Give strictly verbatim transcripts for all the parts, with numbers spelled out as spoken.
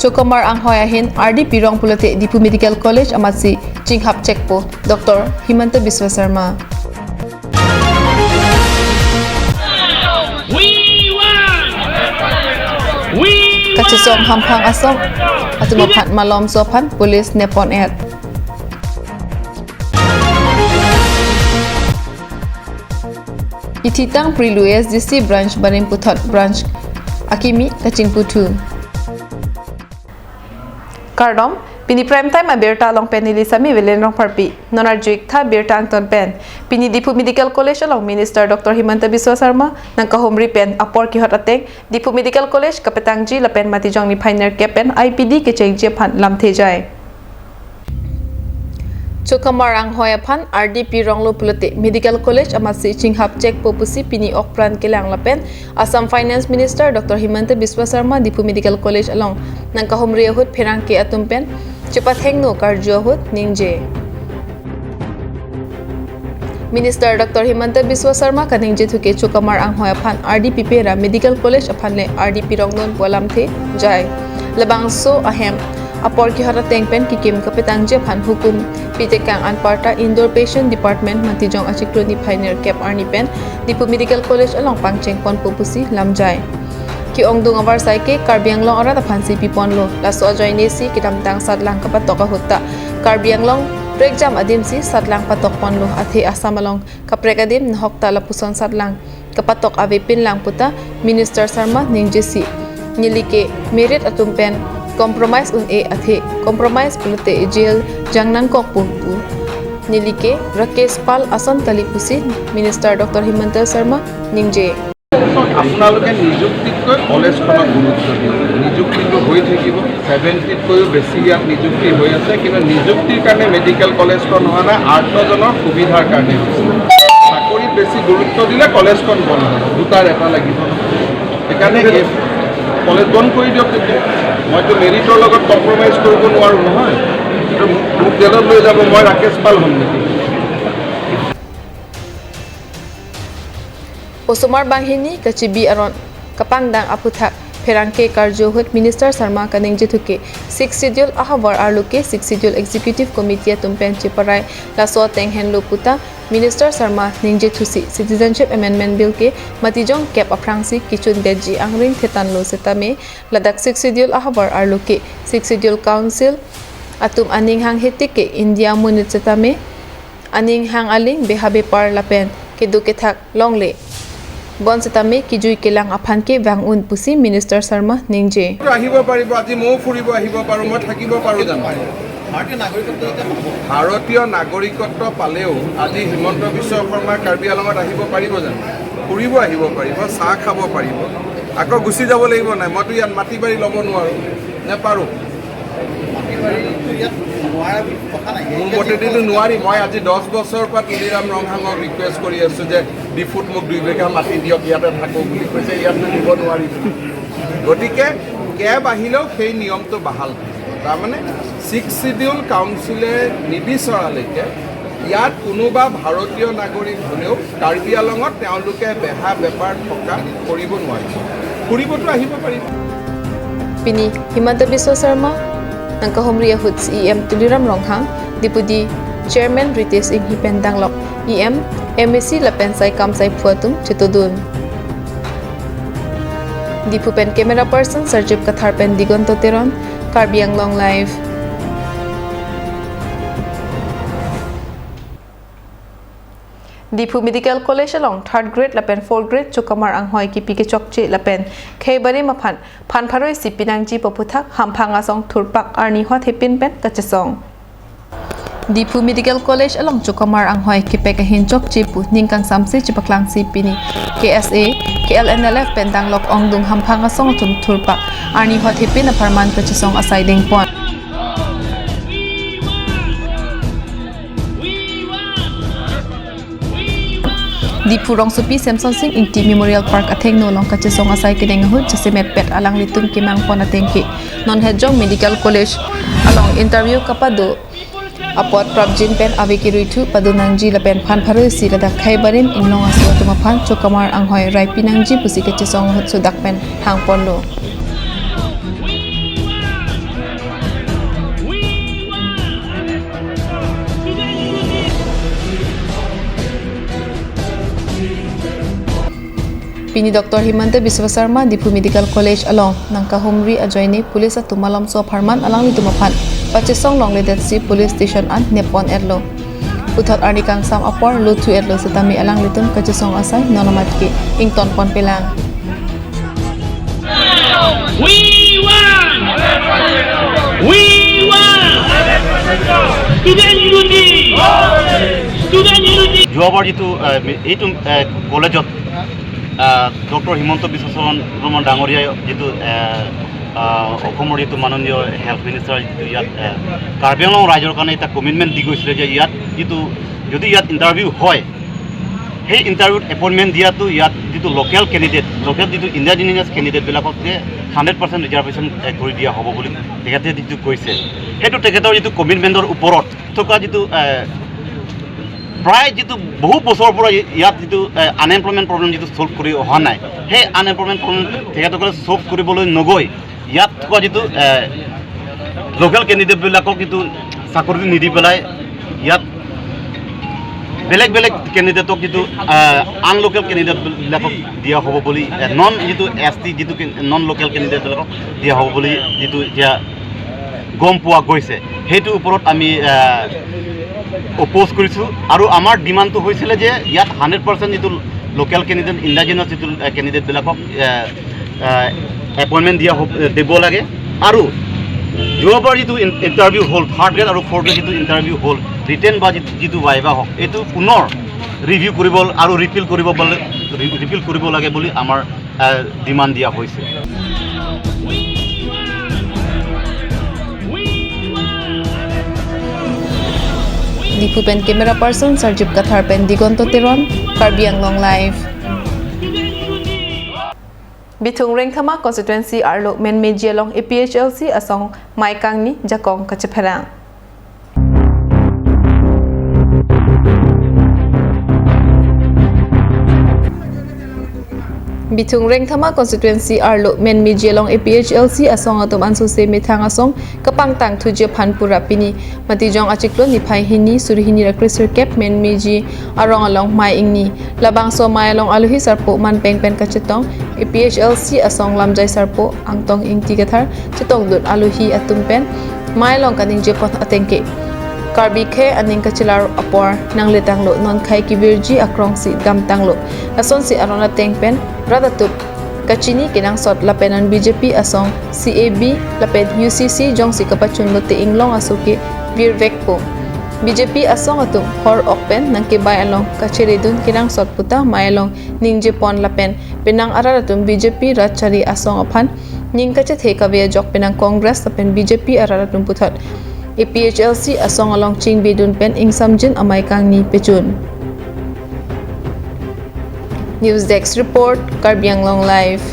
Chokamar anghoi ahin ardi pirong pulote Diphu Medical College amatsi chinghap chekpo Doctor Himanta Biswa Sarma. We want! We want! Kachesong hamphang asong atum aphan malomso aphan police nepon et. Ithitang Prilu A S D C branch barim puthot branch akimi kachingputhu. Kardom, pini prime time abirta along pen neli Sami Velen Rongpharpi. Non arju-ik tha birta angton pen. Pini Diphu Medical College along Minister Doctor Himanta Biswa Sarma nangkahumri pen apor kehot ateng Diphu Medical College kapetangji lapen matijong niphai nerkep pen I P D kechengji aphan lamthe jai. Chokamar anghoi aphan ardi pironglo pulote Medical College amatsi chinghap chekpo pusi pini okpran kelang lapen Assam Finance Minister Doctor Himanta Biswa Sarma Diphu Medical College along nangkahumri ahut pherangke atum pen chepathengno karju ahut ningje. Minister Doctor Himanta Biswa Sarma kaningjethu ke Chokamar anghoi aphan ardi pipe ra Medical College aphan le ardi pirongnon pu alamthe jai. Labangso ahem apor kehot ateng pen kekim kapetangji aphan hukum pitekang anparta Indoor Patient Department matijong achiklo niphai nerkep arni pen Diphu Medical College along pangchengponpo pusi lamjai. Ke-ongdung avarsai ke Karbi Anglong arat aphansi piponlo. Laso ajoinesi kedamtang satlang kapatok ahut ta Karbi Anglong prekjam adimsi satlang patokponlo, athe Assam along kaprek adim nahok ta lapuson satlang kapatok avepinlang puta Minister Sarma ningjesi, neli ke merit atum pen compromise un-e, athe compromise pulote jail jangnangkok pu pu. Neli ke Rakesh Pal ason kali pusi Minister Doctor Himanta Sarma ningje. আপোনালোকে নিযুক্তিতকৈ কলেজখনক গুৰুত্ব দিয়ক। নিযুক্তিটো হৈ থাকিব, ছেভেণ্টিতকৈও বেছি ইয়াত নিযুক্তি হৈ আছে, কিন্তু নিযুক্তিৰ কাৰণে মেডিকেল কলেজখন হোৱা নাই, আৰ্তজনৰ সুবিধাৰ কাৰণে হৈছে। চাকৰিত বেছি গুৰুত্ব দিলে কলেজখন বন্ধ হ'ব, দুটাৰ এটা লাগিব। সেইকাৰণে এই কলেজ বন্ধ কৰি দিয়ক তেতিয়া। মইতো মেৰিটৰ লগত কম্প্ৰমাইজ কৰিব নোৱাৰোঁ নহয়। এইটো মোক জেলত লৈ যাব, মই ৰাকেশ পাল হ'ম নেকি? Osomar banghini kachibi aron kapangdang aphuthak pherangke karju ahut Minister Sarma kaningjethu ke Sixth Schedule ahavar arlo ke Sixth Schedule Executive Committee atum pen cheparai laso ateng henlo puta Minister Sarma ningjethusi Citizenship Amendment Bill ke matijong kep aphrangsi kechundetji angring thetanlo setame ladak Sixth Schedule ahavar arlo ke Sixth Schedule Council atum aning hanghe tik ke India monit setame aning hang aling beha bepar lapen keduk kethak longle bonsitame kejui kelang aphan ke vang un pusi Minister Sarma ningje. আহিব পাৰিব, আজি ময়ো ফুৰিব আহিব পাৰোঁ, মই থাকিব পাৰোঁ জানো? ভাৰতীয় নাগৰিকত্ব পালেও আজি হিমন্ত বিশ্ব শৰ্মা কাৰ্বি আংলঙত আহিব পাৰিব জানো? ফুৰিব আহিব পাৰিব, চাহ খাব পাৰিব, আকৌ গুচি যাব লাগিব নাই? মইতো ইয়াত মাটি বাৰী ল'ব নোৱাৰোঁ, নে পাৰোঁ? মাটি বাৰীটো ইয়াত নোৱাৰা বুলি কথা নাই। মোৰ মতেদিতো নোৱাৰি। মই আজি দহ বছৰৰ পৰা তুলিৰাম ৰংহাঙক ৰিকুৱেষ্ট কৰি আছোঁ যে ডিফুত মোক দুই বিঘা মাটি দিয়ক, ইয়াতে থাকোঁ বুলি কৈছে, ইয়াততো দিব নোৱাৰি। গতিকে কেব আহিলেও সেই নিয়মটো বাহাল থাকিব। তাৰমানে ছিক্স চিডিউল কাউন্সিলে নিবিচৰালৈকে ইয়াত কোনোবা ভাৰতীয় নাগৰিক হ'লেও কাৰ্বি আংলঙত তেওঁলোকে বেহা বেপাৰ থকা কৰিব নোৱাৰিব, ফুৰিবতো আহিব পাৰিব। Pini Himanta Biswa Sarma nangkahumri ahut C E M Tuliram Ronghang, Deputy Chairman Ritesh Enghi pen danglok E M, M A C lapen saikam saiphu atum chetodun. Diphu pen camera person Sarjip Kathar pen Digonto Teron, Karbi Anglong Live. Diphu Medical College along third grade lapen fourth grade chokamar anghoi kipi kechokche lapen khei barim aphan phan pharo isi pinangji pu aphuthak hamphang asong thurpak arni hot hepin pen kachesong. Diphu Medical College along chokamar anghoi kepek ahin chokche pu ning kangsamse chepaklangsi pini K S A, K L N L F pen danglok ongdung hamphang asong atum thurpak arni hot hepin apharman kachesong asai dengpon. Diphu rongsopi Semson Sing Ingti Memorial Park athengno along kachesong asai kedeng ahut jasemet pet alanglitum kemangpon ateng ke non Hejong Medical College along interview kapado apot prapjin pen ave keruithu padonangji lapen phan pharo isi ladak khei barim inglong aso atum aphan chokamar anghoi raipi nangji pusi kachesong ahut sodak pen hangponlo. Pini Doctor Himanta Biswa Sarma Diphu Medical College along nangkahumri ajoine police atum malomso apharman alanglitum aphan pachesong longledetsi police station an nepon etlo. Puthot arni kangsam apor lothu etlo setame alanglitum kachesong asai non amat ke ingtonpon pelang. We want! We want! Student unity! Student unity! যোৱাবাৰ যিটো, আহ, এইটো, আহ, কলেজত, আহ, ডক্টৰ হিমন্ত বিশ্ব শৰণ ব্ৰহ্ম ডাঙৰীয়াই যিটো, আহ, আহ, অসমৰ যিটো মাননীয় হেল্থ মিনিষ্টাৰ যিটো ইয়াত, আহ, কাৰ্বি আংলং ৰাইজৰ কাৰণে এটা কমিটমেণ্ট দি গৈছিলে যে ইয়াত যিটো, যদি ইয়াত ইণ্টাৰভিউ হয়, সেই ইণ্টাৰভিউত এপইণ্টমেণ্ট দিয়াটো ইয়াত যিটো লোকেল কেণ্ডিডেট, লোকেল যিটো ইণ্ডিজিনাছ কেণ্ডিডেটবিলাকক যে হাণ্ড্ৰেড পাৰ্চেণ্ট ৰিজাৰ্ভেশ্যন, এ, কৰি দিয়া হ'ব বুলি তেখেতে যিটো কৈছে, সেইটো তেখেতৰ যিটো কমিটমেণ্টৰ ওপৰত থকা যিটো, এ, প্ৰায় যিটো বহু বছৰৰ পৰা ইয়াত যিটো, এ, আনএমপ্লয়মেণ্ট প্ৰব্লেম যিটো ছল্ভ কৰি অহা নাই, সেই আনএমপ্লয়মেণ্ট প্ৰব্লেম তেখেতসকলে ছল্ভ কৰিবলৈ নগৈ ইয়াত থকা যিটো, এ, লোকেল কেণ্ডিডেটবিলাকক যিটো চাকৰি নিদি পেলাই ইয়াত বেলেগ বেলেগ কেণ্ডিডেটক যিটো, আহ, আনলোকেল কেণ্ডিডেটবিলাকক দিয়া হ'ব বুলি, আহ, নন যিটো এছ টি যিটো কে-, নন লোকেল কেণ্ডিডেটবিলাকক দিয়া হ'ব বুলি যিটো এতিয়া গম পোৱা গৈছে, সেইটোৰ ওপৰত আমি, আহ, অপ'জ কৰিছোঁ। আৰু আমাৰ ডিমাণ্ডটো হৈছিলে যে ইয়াত হাণ্ড্ৰেড পাৰ্চেণ্ট যিটো লোকেল কেণ্ডিডেট, ইণ্ডিজিনাছ যিটো, আহ, কেণ্ডিডেটবিলাকক, আহ, আহ, এপইণ্টমেণ্ট দিয়া হ'ব, দিব লাগে। আৰু যোৱাবাৰ যিটো ইন-, ইণ্টাৰভিউ হ'ল, থাৰ্ড গ্ৰেড আৰু ফ'ৰ্থ গ্ৰেড যিটো ইণ্টাৰভিউ হ'ল, ৰিটেন বা যিটো, যিটো ভাইভা হওক, এইটো পুনৰ ৰিভিউ কৰিব আৰু ৰিপিল কৰিব বুলে, ৰি-, ৰিপিল কৰিব লাগে বুলি আমাৰ, আহ, ডিমাণ্ড দিয়া হৈছে। Diphu pen camera person Sarjip Kathar pen Digonto Teron, Karbi Anglong Live. Bithung Rengthama constituency arlo Menmeji along A P H L C asong mei kangni jakong kachepherang. Bithung Rengthama constituency arlo Menmeji along A P H L C asong atum ansose methang asong kapangtang thuji aphan pura pini Matijong achiklo niphai hini suri hini ra kresirkep Menmeji arong along mei ingni. Labangso mei along alohi sarpo manpeng pen kachetong A P H L C asong lamjai sarpo Angtong Ingti Kathar chetongdun alohi atum pen mei along kaningjepon atengke Karbi khei aning kachelar apor nangle tanglo, non khei kevirji akrongsi dam tanglo. Lasonsi aron ateng pen rat atum kachini kenangsot lapen non B J P asong C A B lapen U C C jongsi kapachun lote inglong aso ke virvekpo. B J P asong atum hor ok pen nangkebai along kacheredun kenangsot puta mei along ningjepon lapen penang arat atum B J P rat chari asong aphan ning kachethe kave ajok penang Congress lapen B J P arat atum puthot A P H L C asong along chingbedun pen ingsamjin amei kangni pechun. News Desk Report, Karbi Anglong Live.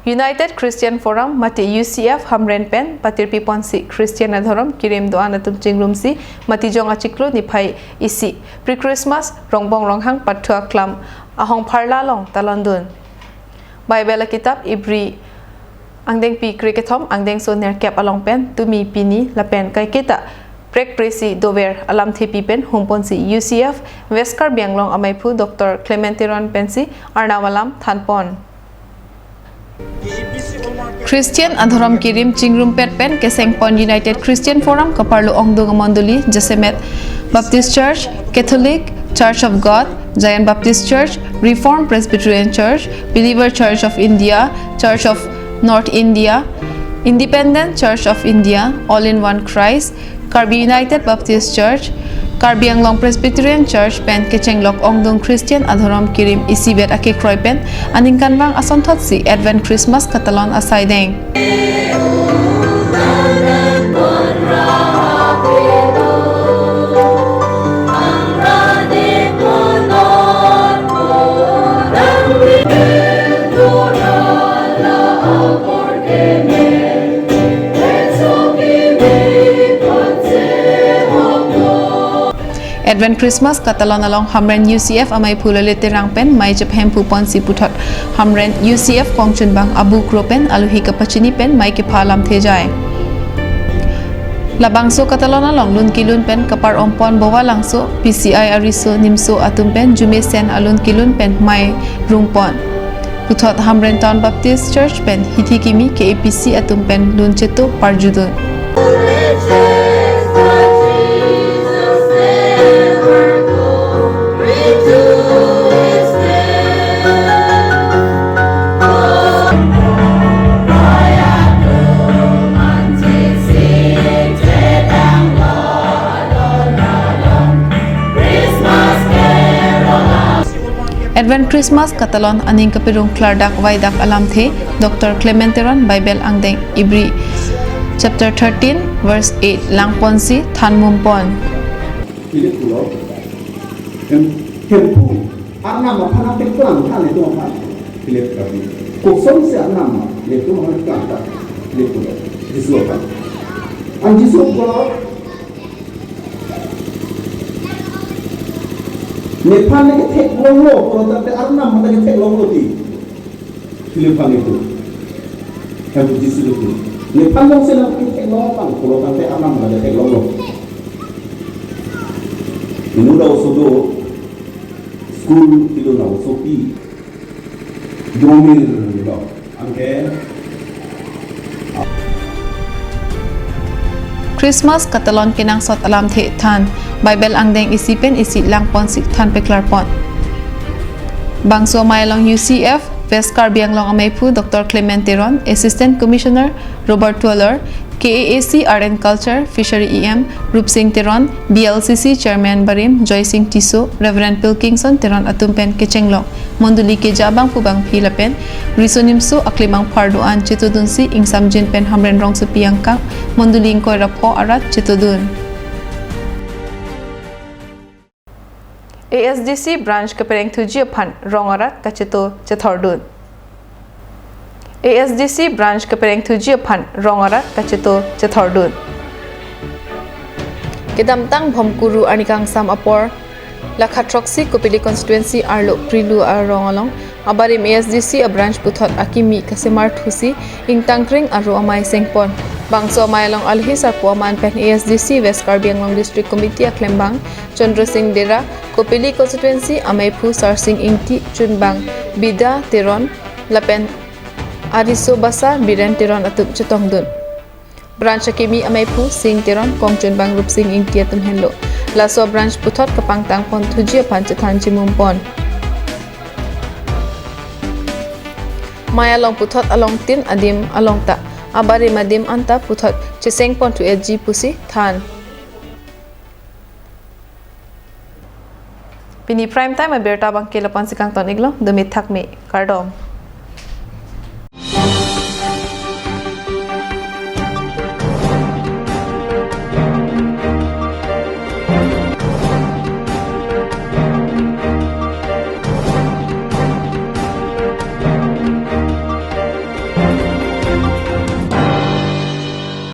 United Christian Forum mate U C F Hamren pen patirpi ponsi Christian adhorom kirim do-an atum chingrumsi Matijong achiklo niphai isi pre-Christmas Rongbong Ronghang Pathu Aklam ahong pharla along talondun. Bible akitap Ibri angdengpi krekethom angdengso nerkep along pen tumi pini lapen kaiketa prekpresi dover alamthepi pen humponsi U C F West Karbi Anglong ameiphu Doctor Clement Teron pensi Arnam alam thanpon. Christian adhorom kirim chingrumpet pen kesengpon United Christian Forum kaparlo ongdung amondoli jasemet Baptist Church, Catholic, Church of God, Zion Baptist Church, Reformed Presbyterian Church, Believer Church of India, Church of North India, Independent Church of India, All in One Christ, Karbi United Baptist Church, Karbi Anglong Presbyterian Church pen kechenglok ongdung Christian adhorom kirim isibet akekroi pen aningkanvang asonthotsi Advent Christmas katalon asai deng. Advent Christmas katalon along Hamren U C F ameiphu Lale Terang pen mei chephemphu ponsi puthot Hamren U C F kongchunbang abu kro pen alohi kapachini pen mei kepha alamthe jai. Labangso katalon along lun kelun pen kapar-ompon Bovalangso, P C I ariso nimso atum pen Jumesen alun kelun pen mei rungpon. Puthot Hamren Town Baptist Church pen hithi kimi K A P C atum pen lun cheto parjudun. Advent Christmas katalon aning kapirung klardak vaidak alamthe, Doctor Clement Teron Bible angdeng Ibri chapter thirteen verse eight langponsi thanmumpon. Philip pulo, hem, Hemphu, Arnam aphan nangpeklang tha nelitum aphan. Philip kali. Kosonsi Arnam nelitum aphan klang tha? Philip pulo, Jisu aphan. An Jisu pulo, nephan nangketheklonglo pulo tangte Arnam aphan nangketheklonglo ti. Philip aphan nelitum. Hemphu Jisu nelitum. Nephan jongsi nangketheklong aphan pulo tangte Arnam aphan nangketheklonglo. Inut aoso do, school kelun aosopi, domir lo. Anke Christmas katalon kenangsot alamthe than, Bible angdeng isi pen isi langponsi than peklarpon. Bangso amei along U C F West Karbi Anglong ameiphu Doctor Clement Teron, Assistant Commissioner Robert Tualor, K A A C Art and Culture, Fishery E M Rupsing Teron, B L C C Chairman Barim Joysing Tisso, Reverend Pilkingson Teron atum pen kechenglok mondoli keja abangphu bangphi lapen riso nimso aklimang phardo an chetodunsi ingsamjin pen Hamren rongsopi angkang mondoli ingkoi ra pho arat chetodun. A S D C branch kapereng thuji aphan rong arat kacheto chethordun. A S D C branch kapereng thuji aphan rong arat kacheto chethordun. Kedamtang Bhomkuru arni kangsam apor, lakha throksi Kopili constituency arlo Prilu arong along abarim A S D C abranch puthot akimi kasemar thusi ingtangkring aro amei sengpon. Bangso amei along alohi sarpo aman pen A S D C West Karbi Anglong District Committee aklembang Chandra Singh Dera, Kopili constituency ameiphu Sarsing Ingti, chunbang Bida Teron lapen ariso basa Biren Teron atum chetongdun. Branch akimi ameiphu Singh Teron, kongchunbang Rupsing Ingti atum henlo. Laso branch puthot kapangtangpon thuji aphan chethan chimumpon. Mei along puthot along tin adim along ta abarim adim anta puthot chesengpon thu etji pusi than. Pini prime time abirta abangke lapu-ansi kangton-iklo, dumi thakmi, kardom.